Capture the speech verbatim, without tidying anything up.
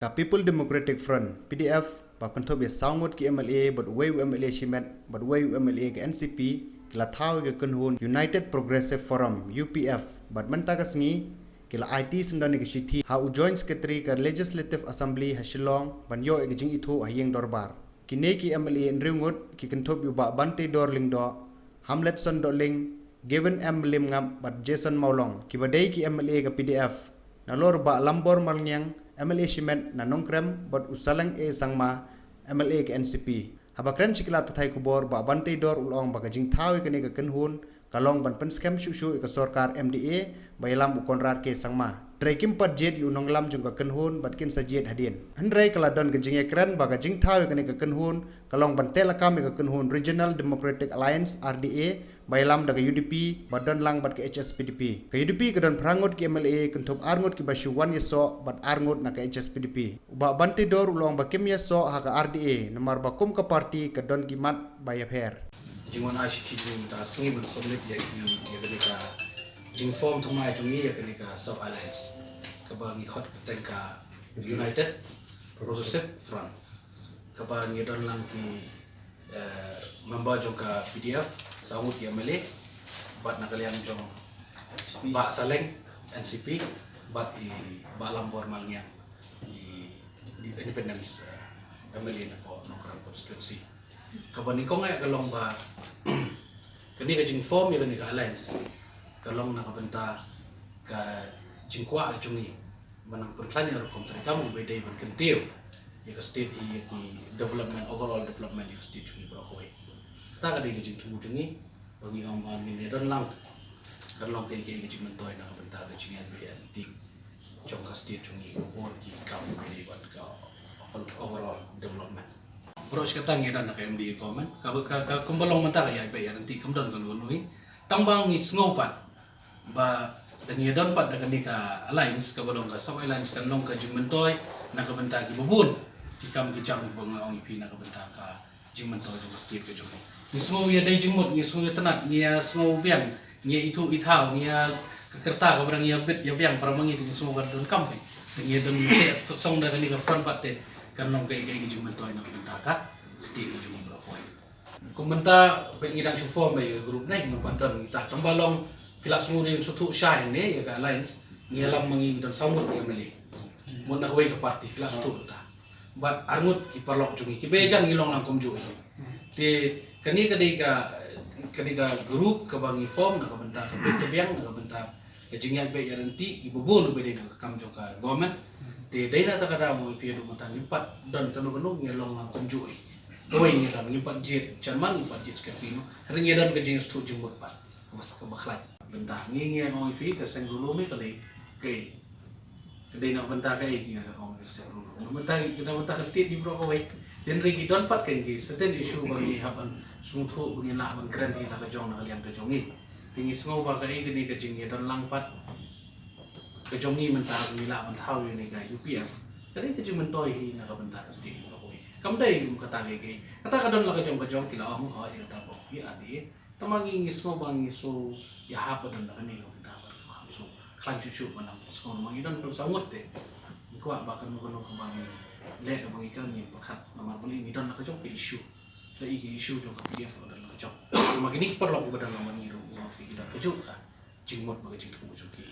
Ka People Democratic Front, P D F, ba kynthup ïa saw ngut ki M L A bad wei u M L A shimet bad wei u M L A ka N C P, ki la thaw ïa ka kynhun United Progressive Forum, U P F, bad mynta ka sngi ki la aiti syndon ïa ka shithi ha u Joint Secretary ka Legislative Assembly ha Shillong ban ïoh ïa ka jingithuh ha ïing dorbar. Kine ki M L A hynriew ngut ki kynthup ïa u Bah Banteidor Lyngdoh, Hamletson Dohling, Gavin M Lymngap bad Jason Mawlong, kiba dei ki M L A ka P D F. Nalor u Bah Lambor Malngiang, M L A shimet na Nongkrem, bad u Saleng A Sangma, M L A ka N C P. Haba kren sha ki lad pathai khubor, Bah Banteidor u la ong ba ka jingthaw ïa kane ka kynhun ka long ban pynskhem shuh shuh ïa ka sorkar M D A ba ïalam u Conrad K Sangma. Hynrei kim pat jied ïa u nongïalam jong ka kynhun bad kin sa jied hadien. Hynrei ka la don ka jingïakren ba ka jingthaw ïa kane ka kynhun ka long ban teh lakam ïa ka kynhun Regional Democratic Alliance, R D A, ba ïalam da ka U D P ba don lang bad ka H S P D P. Ka U D P ka don phra ngut ki M L A, kynthup ar ngut kiba shu wan ïasoh bad ar ngut na ka H S P D P. U Bah Banteidor u la ong ba kim ïasoh ha ka R D A namar ba kum ka party ka don ki mat ba ïapher. Jingwan ai shithi jong ngi mynta ka sngi ban submit ïa ki, ïa kane ka jingform thymmai jong ngi ïa kane ka sub alliance kaba ngi khot kyrteng ka United Progressive Front, kaba ngi don lang ki, eh, member jong ka P D F, saw ngut ki M L A, bad na ka liang jong Bah Saleng, N C P, bad i Bah Lambor Malngiang, i, i Independence, eh, M L A na ka Nongkrem constituency. Kaba nyngkong eh ka long ba kane ka jingform ïa kane ka alliance ka long na ka bynta ka jingkwah jong ngi ban nang pynkhlaiñ ïa ka rukom treikam ba dei ban kyntiew ïa ka state, ïa ki development, overall development ïa ka state jong ngi baroh kawei. Kata ka dei ka jingthmu jong ngi ba ngi ong ba ngin ïa don lang kan long kaei kaei ka jingmyntoi na ka bynta ka jingïaid beit ïaid lynti jong ka state jong ngi, ka bor ki kam ba dei bad ka overall development. Baroh shi katta ngi don na ka M D A government, ka, ka, ka, kumba long mynta ka ïaid beit ïaid lynti kam don kano kano hi. Tang ba ngi sngew pat ba da ngi don pat da kane ka alliance, kaba long ka sub alliance, kan long ka jingmyntoi na ka bynta kiba bun ki kam ki jam ba nga ong ïa phi na ka bynta ka jingmyntoi jong ka state ka jong ngi. Ngi sngew ïa dei jingmut, ngi sngew ïa tnat, ngi ïa sngew biang, ngi ïa ithuh ithaw, ngi ïa ka kyrta kaba ngi ïa bit ïa biang para ma ngi, ngi sngew ka donkam phi. Ngi don ngi song da kane ka front pat te kan long kaei kaei ka jingmyntoi na ka bynta ka state ka jong ngi baroh kawei. Kum mynta ba ngi dang shu form ba ïa ka group ne, ngi pat don ngi ta tang ba long phi la sngew dei sngewthuh shai ne ïa ka alliance, ngi ïalam ma ngi, ngi don saw ngut ïa M L A. Mut na kawei ka party phi la sngewthuh mynta. Bad ar ngut ki paralok jong ngi kiba jan ngi long lang kumjuh hi. Te kane ka dei ka, ka dei ka group kaba ngi form na ka bynta ka bit ka biang, na ka bynta ka jingïaid beit ïaid lynti, kiba bun ba dei na ka kam jong ka government. Te dei na kata ka daw mo phi ïa du mynta ngim pat don kano kano, ngi long lang kumjuh hi. Kawei ngi don, ngim pat jied chairman, ngim pat jied secretary mo. Hynrei ngi don ka jingsngewthuh jingmut pat kaba sa kaba khlaiñ. Bynta ngi ngi ong ïa phi ka seng Rulum hi ka dei kaei? Ka dei na bynta kaei ngi ong ïa ka seng Rulum? Na bynta, na bynta ka state hi baroh kawei. Hynrei ki don pat kan ki certain issue ba ngi hap ban sngewthuh, ba ngi lah ban kren hi la ka jong na ka liang ka jong ngi. Te ngi sngew ba kaei kane ka jingïadon lang pat ka jong ngi mynta ba ngi lah ban thaw ïa kane ka U P F, ka dei ka jingmyntoi hi na ka bynta ka state hi baroh kawei. Kam dei kum kata kaei kaei. Kata ka don la ka jong ka jong, ki la ong, oh, ïa kata ba ïa adi. Tang ba ngi ngi sngew ba ngi sngew ïahap ba don da kane ka bynta ba ka kham sngew khlaiñ shuh shuh ba nang sngew namar ngi don pynsaw ngut te. Ngi kwah ba kano kano kaba ngi leh kaba ngi kren ngi pyrkhat namar balei ngi don la ka jong ka issue. La i ka issue jong ka P D F la don la ka jong. Namar kine ki paralok kiba don lang bad ngi ruh ngi ong phi ki don kajuh ka jingmut bad ka jingthmu jong ki.